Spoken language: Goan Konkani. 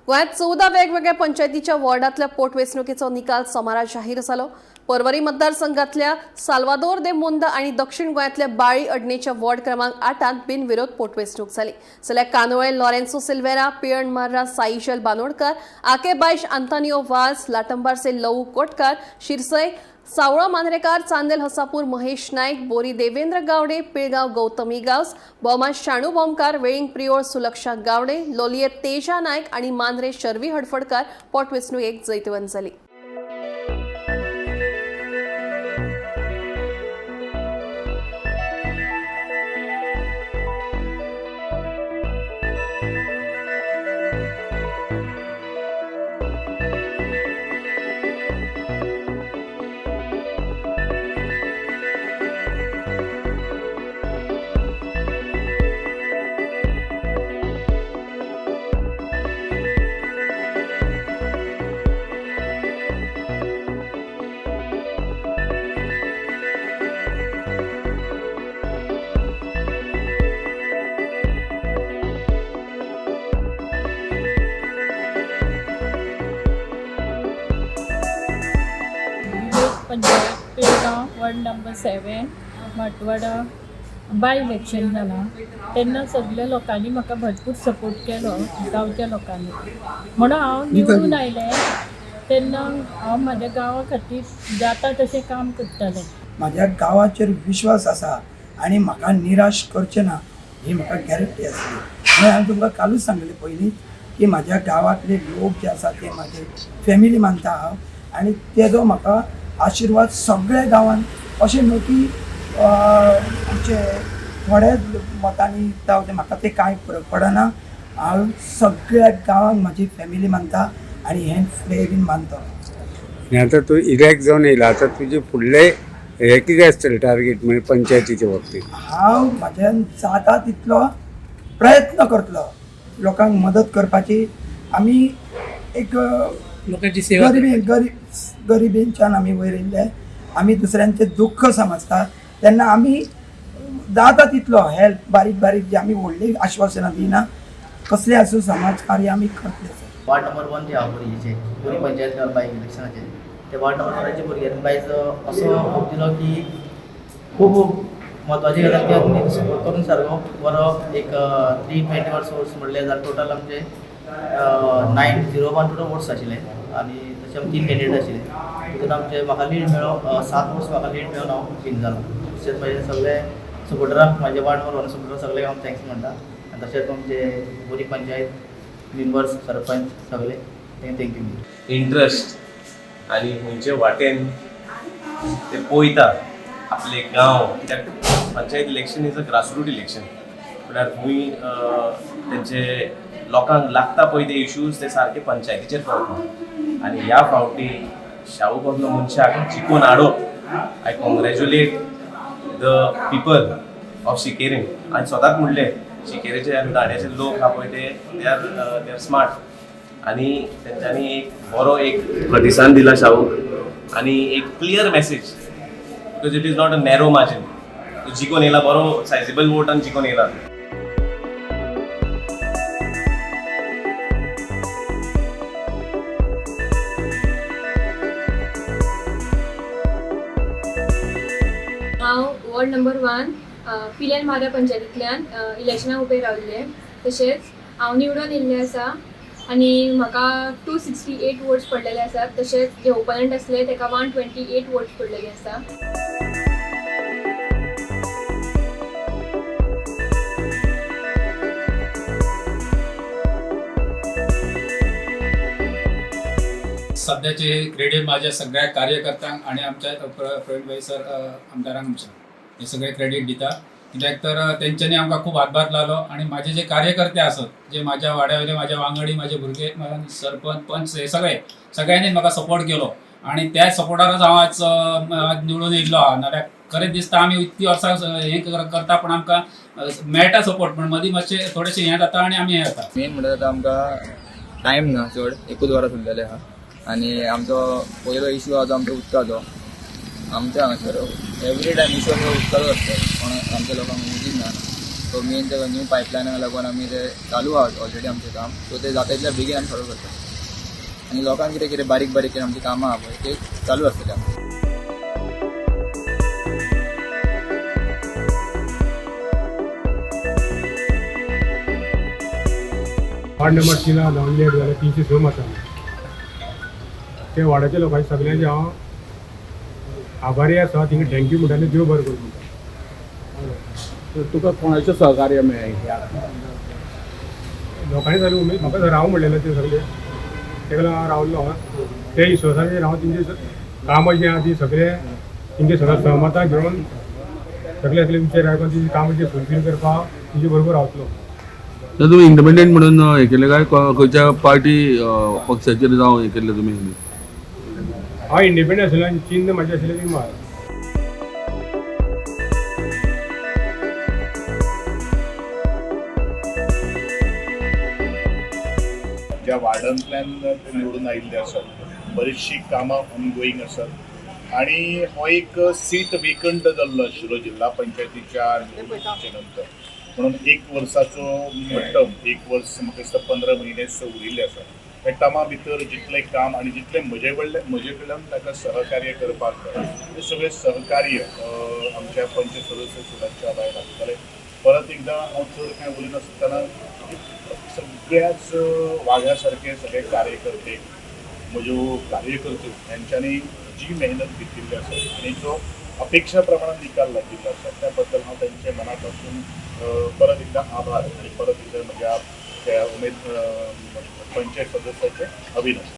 गोंयांत 14 वेगवेगळ्या पंचायतीच्या वॉर्डांतल्या पोटवेंचणुकेचो निकाल सोमारा जाहीर जालो. पर्वरी मतदारसंघातल्या साल्वादोर दे मोंदा आनी दक्षिण गोंयांतल्या बाळी अडणेच्या वॉर्ड क्रमांक 8 बिनविरोध पोटवेंचणूक जाली. जाल्यार कानोळे लॉरेन्सो सिल्वेरा, पियण मार्रा साईशल बानोडकर, आके बायश आंतानियो वाज, लाटंबारसे लवू कोटकार, शिरसय सावळो मांद्रेकार, चांदेल हसापूर महेश नाईक, बोरी देवेंद्र गावडे, पिळगाव गौतमी गावस, बोमा शाणू बोमकार, वेळींग प्रियोळ सुलक्षा गावडे, लोलये तेजा नाईक आणि मांद्रे शर्वी हडफडकर पोटवेंचणुकेक जैतवंत जाली. Panchayat Pilgaon ward number 7 Matwada by election जाला तेन्ना सगल्या लोकांनी म्हाका भरपूर सपोर्ट केलो, गांवच्या लोकांनी. म्हणून हांव निवडून आयलें तेन्ना हांव म्हाज्या गांवा खातीर जाता तशें काम करतलें. म्हाज्या गांवाचेर विश्वास आसा आनी म्हाका निराश करचें ना ही म्हाका गॅरंटी आसली. म्हणून हांवें तुमकां कालूच सांगलें पयलीं की म्हाज्या गांवांतले लोक जे आसा ते म्हाजे फॅमिली मानता हांव, आनी तेजो म्हाका आशिर्वाद सगळ्या गांवांत, अशें न्हू की आमचे थोड्या मतांनी जावं म्हाका तें कांय फरक पडना. हांव सगळ्या गांवांत म्हाजी फॅमिली मानता आनी हें फुडें बीन मानता. आनी आतां तूं इलेक्ट जावन येयला, आतां तुजे फुडले हे कितें आसतलें टार्गेट म्हणजे पंचायतीचे बाबतींत? हांव म्हाज्यान जाता तितलो प्रयत्न करतलो लोकांक मदत करपाची. आमी एक लोकांची सेवा गरिबींच्यान आमी वयर येयल्ले, आमी दुसऱ्यांचें दुख्ख समजता तेन्ना आमी जाता तितलो हेल्प बारीक बारीक जे आमी व्हडलीं आश्वासनां दिना, कसलें आसूं समाज कार्य आमी करतले. वार्ड नंबर 1 जे आहा बोरयेचे, बोरी पंचायत बाय इलेक्शनाचे ते वार्ड नंबर 1 भुरग्यांनी बायज असो होप दिलो की खूब म्हत्वाची गजाल की आमी सपोर्ट करून सारको बरो एक 321 वोट्स म्हणले जाल्यार टोटल आमचे 901 टोटल वोट्स आशिल्ले आनी तशें आमी 3 कॅन्डिडेट आशिल्ले. तितून आमचे म्हाका लीड मेळ्ळो, 7 वोट्स म्हाका लीड मेळून हांव विन जालो. तशेंच म्हाजे सगळे सपोर्टरांक, म्हाजे वार्ड नंबर 1 सपोर्टर सगळ्यांक हांव thanks म्हणटा आनी तशेंच आमचे बोरी पंचायत मेंबर्स, सरपंच सगळे thank you. Interest आनी खंयचे वाटेन ते पळयता आपले गांव, कित्याक panchayat election is a grassroot election, म्हळ्यार खंय तेंचे लोकांक लागता पळय ते इश्यूज ते सारके पंचायतीचेर करता. आनी ह्या फावटी शाहू बाबलो मनशाक जिखून हाडप, I congratulate the people of Sinquerim. आनी स्वताक म्हणलें शिकेरीचे आनी दाण्याचे लोक आहा पळय ते they are smart, आनी तेंच्यांनी एक बरो एक प्रतिसाद दिला शाहूक आनी एक clear message, because it is not a narrow margin. तो जिखून येयला बरो सायजेबल वोटान जिखून येयला. हांव वॉर्ड नंबर 1 पिलेन मारा पंचायतींतल्यान इलेक्शनाक उबें रावल्लें. तशेंच हांव निवडून येयल्लें आसा आनी म्हाका 268 वोट्स पडलेले आसात. तशेंच जे ओपोनंट आसले तेका 128 वोट्स पडलेले आसा. सध्याचे क्रेडीट माझ्या सगळ्या कार्यकर्त्यांक आणि आमच्या प्रवीणभाई सर आमदारांक आमच्या हे सगळे क्रेडीट दिता, कित्याक तर तेंच्यांनी आमकां खूब हातभार लायलो. आनी माझे जे कार्यकर्ते आसत, जे माझ्या वाड्या वयले माझ्या वांगडी, माझे भुरगे, सरपंच, पंच, हे सगळे सगळ्यांनी म्हाका सपोर्ट केलो आनी त्या सपोर्टारच हांव आज निवडून येयल्लो आहा. नाल्यार खरें दिसता आमी इतकी वर्सां हें करता पण आमकां मेळटा सपोर्ट, पण मदीं मातशें थोडेशें हें जाता आनी आमी हें जाता. मेन म्हणल्यार आतां आमकां टायम ना चड, एकूच वरां उरलेलें आहा आनी आमचो पयलो इशू आहा तो आमचो उदकाचो. आमच्या हांगासर एवरी टायम इशू आमचो उदकाचो आसता, पण आमच्या लोकांक उदीक मेळना. सो मेन ते न्यू पायपलायनाक लागून आमी ते चालू आहा ऑलरेडी आमचें काम. सो ते जाता इतल्या बेगीन आमी सॉल्व करता आनी लोकांक कितें कितें बारीक बारीक कितें आमचीं कामां आहा पळय ते चालू आसतले आमचें. वार्ड नंबर 3 नॉमिनेट जाले 306 मतांनी. ते वार्डाच्या लोकांचे सगळ्यांचे हांव आभारी आसा. तेंकां thank you म्हणटा आनी देव बरें करूं म्हणटा. तर तुका कोणाचें सहकार्य मेळ्ळें ह्या लोकांनी सगळें उमेद म्हाका राव म्हणलेलें ते सगळे, तेका लागून हांव रावलो. ते विश्वासाचेर हांव तेंचे कामां जीं आहा ती सगळे तेंचे सगळ्या सहमतां घेवन सगळे सगळे विचार आयकून तेजी कामां जी फुलफील करपाक तेंचे बरोबर रावतलो. तर तुमी इंडिपेंडंट म्हणून हें केलें काय खंयच्या पार्टी पक्षाचेर जावं हें केल्लें तुमी? हांव इंडिपेंडंट आशिल्लो आनी चिन्न म्हाजें आशिल्लें ती मार. ज्या वार्डांतल्यान ते निवडून आयिल्ले आसात, बरीचशीं कामां ऑनगोईंग आसात आनी हो एक सीट वेकंट जाल्लो आशिल्लो जिल्हा पंचायतीच्या निवडणुकीच्या नंतर, म्हणून एक वर्साचो टर्म, एक वर्स म्हाका दिसता 15 म्हयने सो उरिल्ले आसात. त्या टर्मा भितर जितलें काम आनी जितलें म्हजे कडल्यान ताका सहकार्य करपाक जाय तें सगळें सहकार्य आमच्या पंच सदस्य सुदांच्या बाय लागतलें. परत एकदां हांव चड कांय उलयनासतना सगळ्याच वाघा सारखे सगळे कार्यकर्ते, म्हज्यो कार्यकर्ते हेंच्यांनी जी मेहनत घेतिल्ली आसा आनी जो अपेक्षा प्रमाणान निकाल लागिल्लो आसा त्या बद्दल हांव तांचे मना पासून परत एकदां आभार आनी परत एकदां म्हज्या त्या उमेद पंचायत सदस्याचे अभिनंदन.